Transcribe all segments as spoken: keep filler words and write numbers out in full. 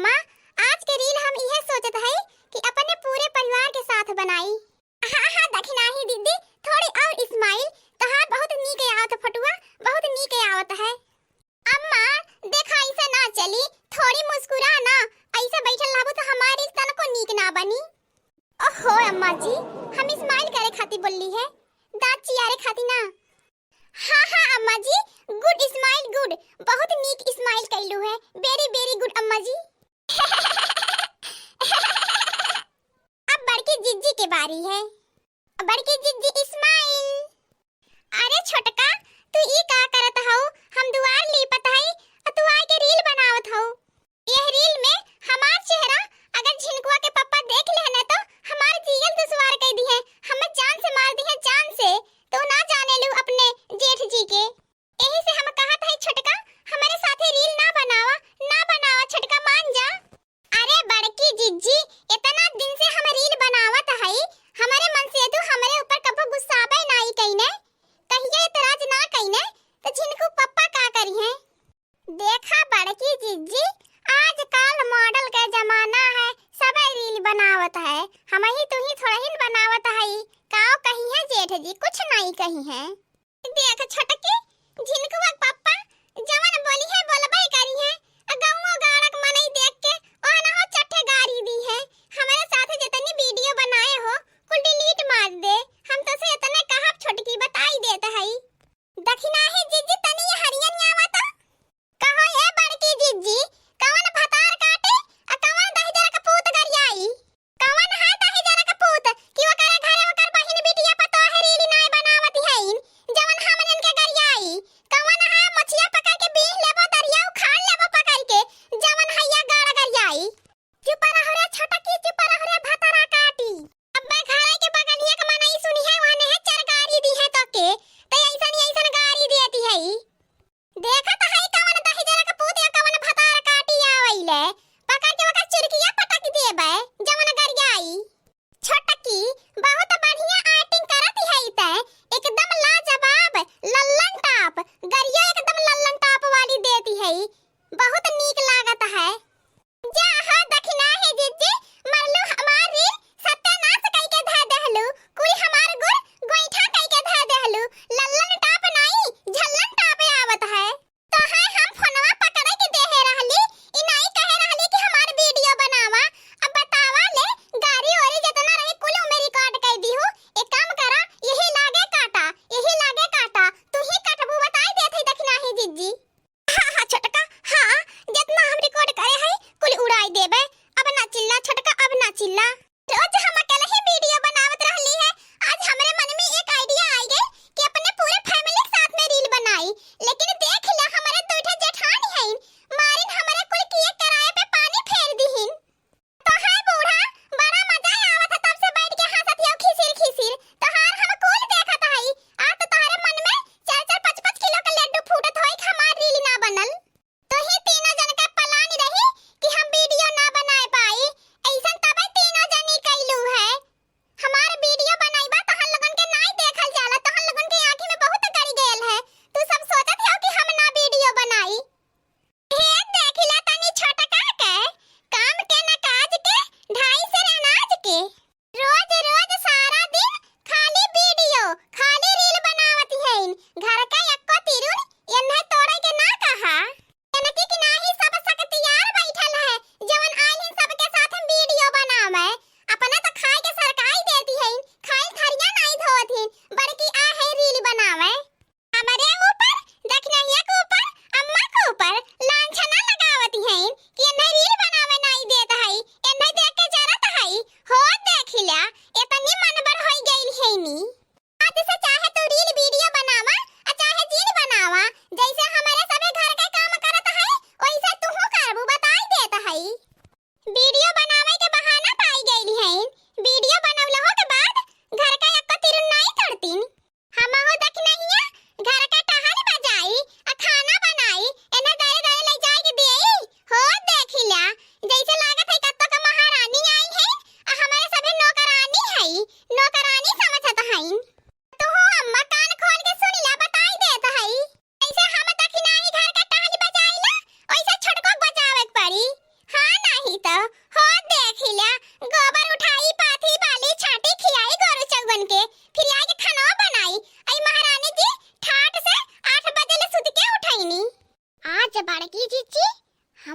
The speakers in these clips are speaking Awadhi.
माँ, आज के reel हम इहे सोचत हई कि अपने पूरे परिवार के साथ बनाई। हाँ हाँ दखिनाही दीदी, थोड़ी और smile, तोहार बहुत नीक आवत फोटुआ, बहुत नीक आवत है। अम्मा, देखा ऐसे ना चली, थोड़ी मुस्कुरा ना, ऐसे बैठल रहबू तो हमार reel तनको नीक ना बनी। ओहो अम्मा जी, हम smile करे खातिर बोलली है, दाँत चियारे खातिर ना। हाँ हाँ अम्मा जी, good smile good, बहुत नीक smile कैलू है, very very good अम्मा जी। अब बड़की जिज्जी के बारी है। बड़की जिज्जी smile। अरे छोटका, तू ई का करत हऊ? हम दुआर लीपत हई अ तू आइके reel बनावत हऊ। यह reel में हमार चेहरा अगर झिनकुआ के पप्पा देख लेहने तो हमार जियल दुश्वार कइ दिहे, हमें जान से मार दिहे, जान से। तू ना जानेलू अपने जेठ जी के। एही से हम कहत हई छोटका, हमरे साथे reel ना बनावा, ना बनावा छोटका, मान जा। अरे बड़की जिज्जी, इतना दिन से हम reel बनावत हई, हमरे मन से तू हमरे ऊपर कबो गुस्साबे नाई कइने, कहिये एतराज ना कइने, तो झिनकू पप्पा का करिहें? देखा बड़की जिज्जी, आजकल model के जमाना है, सबे reel बनावत है, हमही तुही थोड़हिन बनावत हई, काव कहिहें जेठ जी, कुछ नाई कहिहें। देख छोटकी, झिनकुआ के पप्पा जवन बोलिहें बोलबे करिहें, आ गौओ गाड़क मनई देख के ओहनहो चट्ठे गारी दिहें। हमरे साथे जितनी video बनाए हो, कुल delete मार दे। हम तोसे इतने कहब छोटकी, बताई देत हई। दखिनाही जिज्जी तनी हरियन आवा तो। कहो ए बड़की जिज्जी, कवन भतार काटे, आ कवन दहिजरा के पूत गरियाई? कवन है दहिजरा के पूत कि ओकरे घरे ओकर बहिन बिटिया पतोह reel नाय बनावत हईन?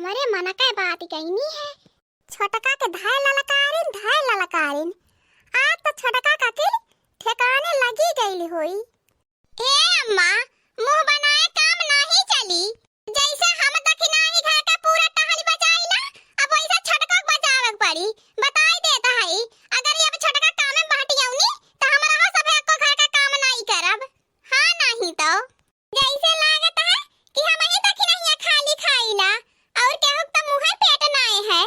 अरे, मन कै बात कइनी है। छोटका के धै ललकारिन, धै ललकारिन। आज तो छोटका का किल ठिकाने लगी गइल होई। ए अम्मा, मुँह बनाए काम नाहीं चली। जैसे हम दखिनाही घर का पूरा टहल बजाइला, अब वैसे छोटको के बजावे के पड़ी। बताई देत हई, अगर ये अब छोटका काम में बहटियौनी, त हमरहू सभे एक्को घर का काम नाहीं करब। हाँ, नाहीं तो। जैसे लागत है कि हमहीं दखिनहिया खाली खाइला, और केहू के त मुँहे पेट नाहीं है।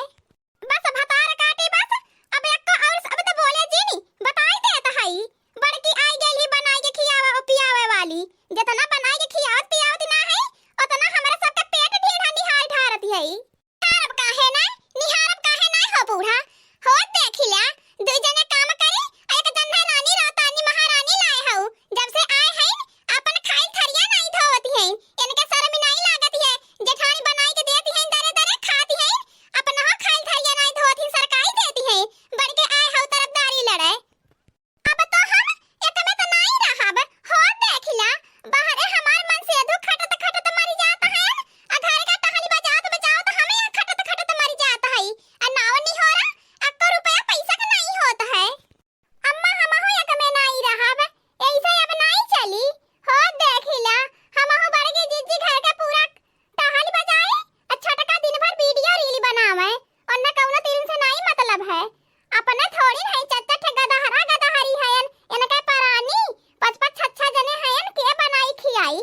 बस भतार काटी बस, अब एक्को और शब्द बोले जिनी, बताई देत हई। बड़की आई गइली बनाई के खियावे और पियावे वाली। जितना बनाई के खियावत पियावत ना है, उतना हमरा सबके पेट ढीढ़ा निहार ढारत है। निहारब काहे ना, निहारब काहे ना हो बूढ़ा? हो देखिला, दुई जने काम करी, आ एक जन है रानी रातानी महारानी लाए हऊ। जब से आए हैं, अपन खाइल थरिया नाहीं धोवत हैं। इनके शर्म नाहीं लागत है, जेठानी बनाई के देती हैं, दरे दरे खाती हैं, अपनहू खाइल थरिया नाहीं धोवत हैं, सरकाई देती हैं। बड़के आए हऊ तरफदारी लड़े। अब तो हम एक में त नाहीं रहब, हो देखिला, बाहरे हमार मन से अधू खटत खटत मरि जात है, आ घर का टहल बजात बजावत हम यहाँ खटत खटत मरि जात है, आ नाव निहोरा, अक्को रुपया पैसा का नाहीं होत है। अम्मा, हमहू एक में नाहीं रहब, ऐसे अब नाहीं चली। हो देखिला, हमहू बड़की जिज्जी घर के पूरा टहल बजाए, आ छोटका दिन भर video reel बनावे, ओन्ने कौनो तीन से नाहीं मतलब है। अपने थोड़ी नहीं चच्चा ठे गदहरा गदहरी हयन, इनके परानी, पाँच पाँच छह छह जने हयन, के बनाई खियाई।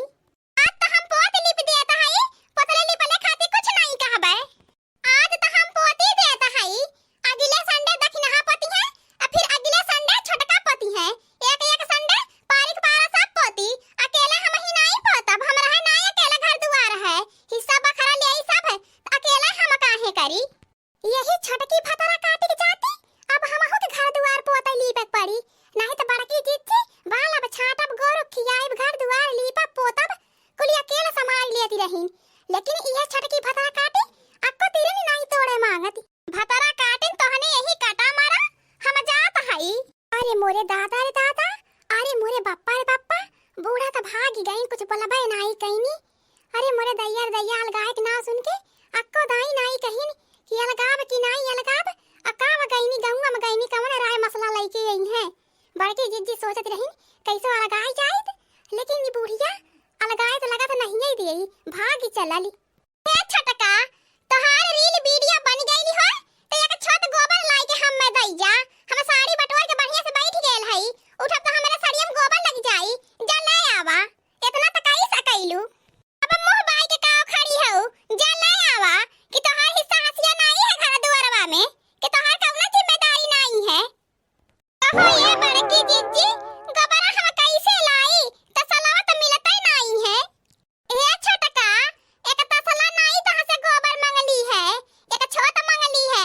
आज तो हम पोत लिप देत हई, पोतले लिपले खातिर कुछ नाहीं कहबे। आज त हम पोती देत हई, अगिले Sunday दखिनहा पोती है, आ फिर अगिले Sunday छोटका पोती है। एक एक Sunday पारिक पारा सब पोती, अकेले हमही नाहीं पोतब, हमरा है नाहीं अकेले घर दुआर है, हिस्सा बखरा ले आई सब, त अकेले हम काहे करी? यही छोटकी भतरा काटी के जाती, अब हमहू के घर दुआर पोते लीपे के पड़ी, नाहीं त बड़की जिज्जी बाल अब छाटब, गोरू खियाइब, घर दुआर लीपब पोतब, कुल अकेले संभाल लेती रहीन, लेकिन इहे छोटकी भतरा काटी अक्को तिरनी नाहीं तोड़े मांगती। भतरा काटिन तोहने यही काटा मारा, हम जात हई। अरे मोरे दादा रे दादा, अरे मोरे बप्पा रे बप्पा, बूढ़ा त भागि गईन, कुछ बोलबे नाहीं कईनी। अरे मोरे दैया रे दैया, अलगाए के नाव सुन के अक्को दाईं नाहीं कहिन कि अलगाब कि नाहीं अलगाब, अकाब गईनी, गउँवा में गईनी, कवन राय मसला लइके अइहैं। बड़की जिज्जी सोचत रहीन, कैसो अलगाई जाइत, लेकिन ई बुढ़िया अलगाए त लगत नाहीं देई, भागि चलली। हे छोटका, तोहार reel video बनि गइल हो, त एक छोट गोबर लाइके हम्मे दइ जा। हम साड़ी बटोर के बढ़िया से बैठ गइल हई, उठब त हमरे सड़िया में गोबर लगि जाई। जा ले आवा, एतना त कइ सकइलू। अब मुँह बाइ के काव खड़ी हऊ, जा ले आवा कि तोहार हिस्सा हसिया नाहीं है घर दुआरवा में, कि तोहार कउनो जिम्मेदारी नाहीं है। कहो ये बड़की जिज्जी, गोबरा हम कइसे लाई? तसलवा त मिलतै नाहीं है। ए छोटका, एक तसला नाहीं तहाँ से गोबर मंगली है, एक छोत मंगली है।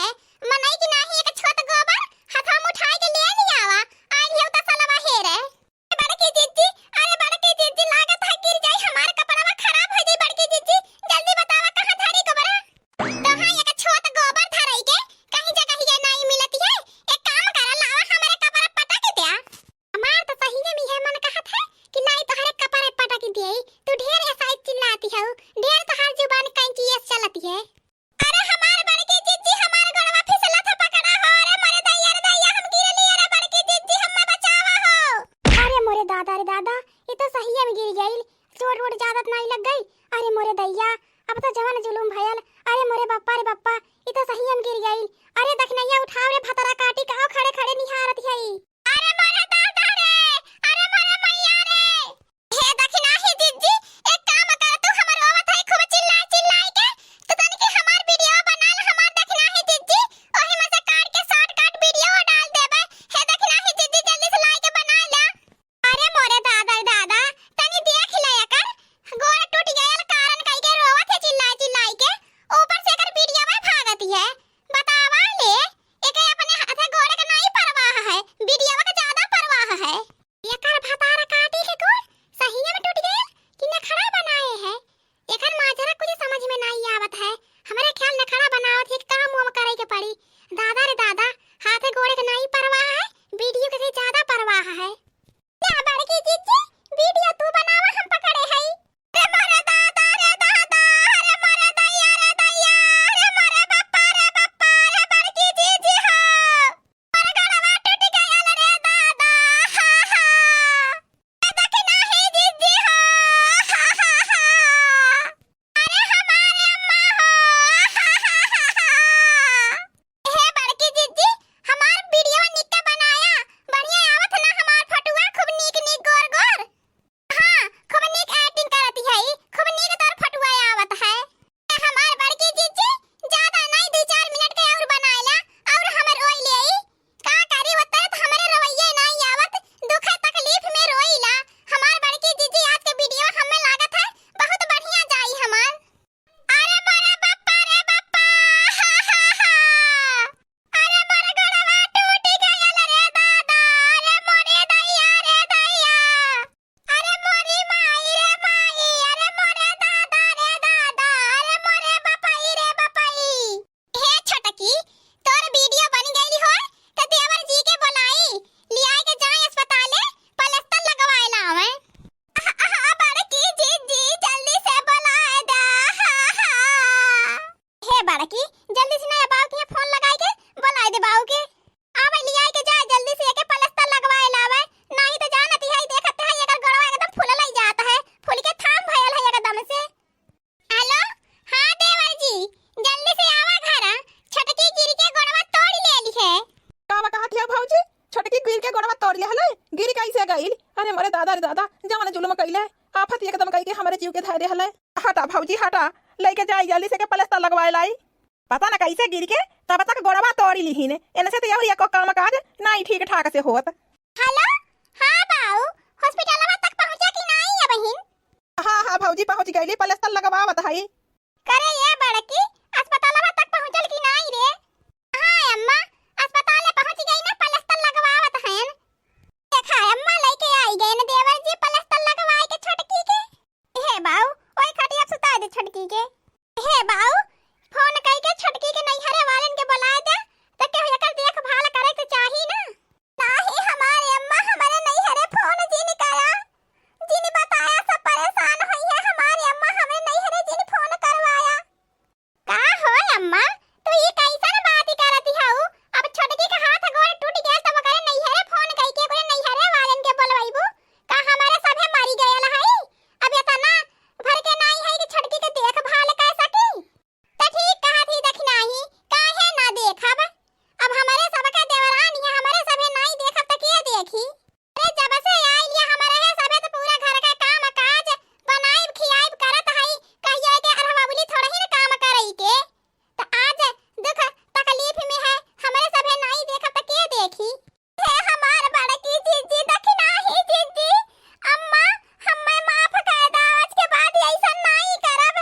मनई की नाहीं एक छोत गोबर हथवा में उठाइ के ले लियावा, आइल हियौ तसलवा हेरे। बड़की जिज्जी, अरे बड़की जिज्जी, लागत है गिर जाई, हमार कपड़वा खराब होइ जाई। बड़की जिज्जी, जल्दी बतावा कहाँ धरी गोबरा? तहाँ एक छोत गोबर धरई के कहीं जगहिया नाहीं मिलत है। एक काम करा, लावा हमरे कपड़ा पटक द्या। हमार त सहिये में इहे मन कहत है कि लाई तोहरे कपड़े पटक देई। तू ढेर ऐसा चिल्लाती हऊ, ढेर तोहार जुबान कैंची ऐस चलती है। अरे हमार बड़की जिज्जी, हमार गोड़वा फिसलत है, पकड़ा हो। अरे मोरे दैया रे दैया, हम गिरली। अरे बड़की जिज्जी, हम्मे बचावा हो। अरे मोरे दादा रे दादा, ई त सहिये में गिर गइल। चोट वोट ज्यादा त नाहीं लग गई? अरे मोरे दैया, अब त जवन जुलुम भयल। अरे मोरे बप्पा रे बप्पा, ई त सहिये में गिर गइल। अरे दखिनैया उठाव रे भतरा काटी, काव खड़े खड़े निहारत हई। अरे मोरे दादा रे, अरे मोरे मैया रे। हे दखिनही जिज्जी, एक काम कर, तू हमर रोवत है खूब चिल्लाए चिल्लाए के, तू तनिके हमार video बना ले, हमार दखिनही जिज्जी, ओही में से काट के shortcut video डाल देबे। हे दखिनही जिज्जी, जल्दी से लाइ के बना ले। अरे मोरे दादा रे दादा, तनी देख ले एकर, गोड़ टूट गयल कारण कहि के रोवत है चिल्लाए चिल्लाए के, ऊपर से एकर video में भागत है। बतावा ले, एके अपने हाथे गोड़े के नाहीं परवाह है, video के ज्यादा परवाह है। एकर भतार काटी के गोड़ सहिये में टूट गयल कि नखड़ा बनाए है। एकर माजरा कुछ समझ में नाहीं आवत है। हमरे ख्याल नखड़ा बनावत है, काम वाम करे के पड़ी। दादा रे दादा, हाथे गोड़े के नाहीं परवाह है, video के से ज्यादा परवाह है। जा बड़की जिज्जी, video तू बनावा, हम पकड़े हई। रे मोरे दादा रे दादा, अरे मोरे दैया रे दैया, जल्दी से ना बाऊ के फोन लगाई के बोलाए दे बाऊ के। आवे लियाई के जाए जल्दी से एके पलस्तर लगवाए लावे, नाही तो जानत है देखत है एकर गोड़वा एकदम फूलल ही जात है, फूल के थाम भयल है एकदम से। हेलो, हाँ देवर जी, जल्दी से आवा घरा, छोटकी गिर के गोड़वा तोड़ लेली है। का बा कहत है भौजी? छोटकी गिर के गोड़वा तोड़ लेहले? गिर कैसे गइल? अरे मोरे दादा रे दादा, जवन जुलुम कइले, आफत एकदम कइके हमरे जीव के धरे हले। हटा भौजी हटा, लइके जाई जल्दी से के पलस्तर लगवाए लाई। पता न कैसे गिर के तब तक गोड़वा तोड़ी लिहिन। इनसे तो और एको काम काज नाई ठीक ठाक से होत। हेलो, हाँ बाऊ, हॉस्पिटलवा तक पहुँचा कि नाई अबहिन? हाँ, हाँ भौजी, पहुँच गइली, पलस्तर लगवावत हई। करे ये बड़की, अस्पतालवा तक पहुँचल कि नाई रे? हाँ अम्मा, अस्पताले पहुँच गई ना, पलस्तर लगवावत हयन। देखा अम्मा, लइके आई गए न देवर जी पलस्तर लगवाए के छोटकी के। हे बाऊ, ओई खटिया सुता दे छोटकी के। हे बाऊ, फोन कई के छोटकी के नैहरे वालन के बुलाए दे, त केहू एकर देखभाल करे के चाही ना। नाही हमारे अम्मा, हमरे नैहरे फोन जिन करा, जिन बताया, सब परेशान होई है हमारे अम्मा, हमरे नैहरे जिन फोन करवाया। का हो अम्मा, तू ई कैसन बात करत हऊ? अब छोटकी के हाथ गोड़ टूट गया तब ओकरे नैहरे फोन कई के ओकरे नैहरे वालन के बोलवाइबू? का हमारे सभे मरी गयल हई? अब इतना भर के नाई है कि छोटकी के देखभाल कर सकी? त ठीक कहत ही दखिनाही, काहे ना देखब? अब हमरे सबके देवरानी है, हमरे सभे नाई देखब त के देखी? अरे जब से आइल ये हमरे है सभे त पूरा घर का काम काज बनाइब खियाइब करत हई, कहिए के अरहवा बुली थोड़ा ही न काम करई के। त आज दुख तकलीफ में है, हमरे सभे नाई देखब त के देखी? हे हमार बड़की जिज्जी, दखिनाही जिज्जी, अम्मा, हम्मे माफ कर दा, आज के बाद ऐसन नाई करब।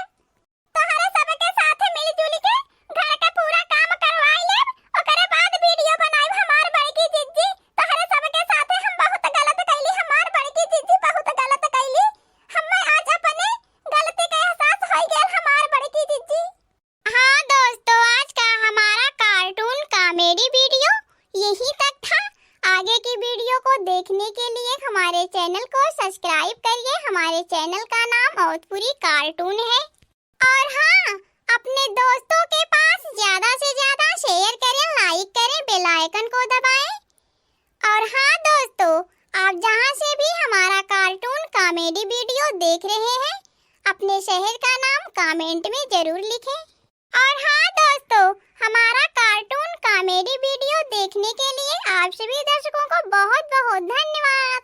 तोहरे सबके साथे मिलजुल के घर के पूरा काम करवाई लेब, ओकरे बाद वीडियो बनाइब। हमार बड़की जिज्जी, तोहरे सबके साथे हम बहुत गलत कैली, हमार बड़की जिज्जी बहुत गलत कैली। हम्मे आज अपने गलती का एहसास होई गयल हमार बड़की जिज्जी। हाँ दोस्तों, आज का हमारा कार्टून कॉमेडी वीडियो यहीं तक था। आगे की वीडियो को देखने के लिए हमारे चैनल को सब्सक्राइब करिए। हमारे चैनल का नाम अवधपुरी कार्टून है। और हाँ, अपने दोस्तों के पास ज्यादा से ज्यादा शेयर करें, लाइक करें, बेल आइकन को दबाएं। और हाँ दोस्तों, आप जहाँ से भी हमारा कार्टून कॉमेडी वीडियो देख रहे हैं, अपने शहर का नाम कमेंट में जरूर लिखें। और हाँ दोस्तों, हमारा कार्टून कॉमेडी वीडियो देखने के लिए आप सभी दर्शकों को बहुत बहुत धन्यवाद।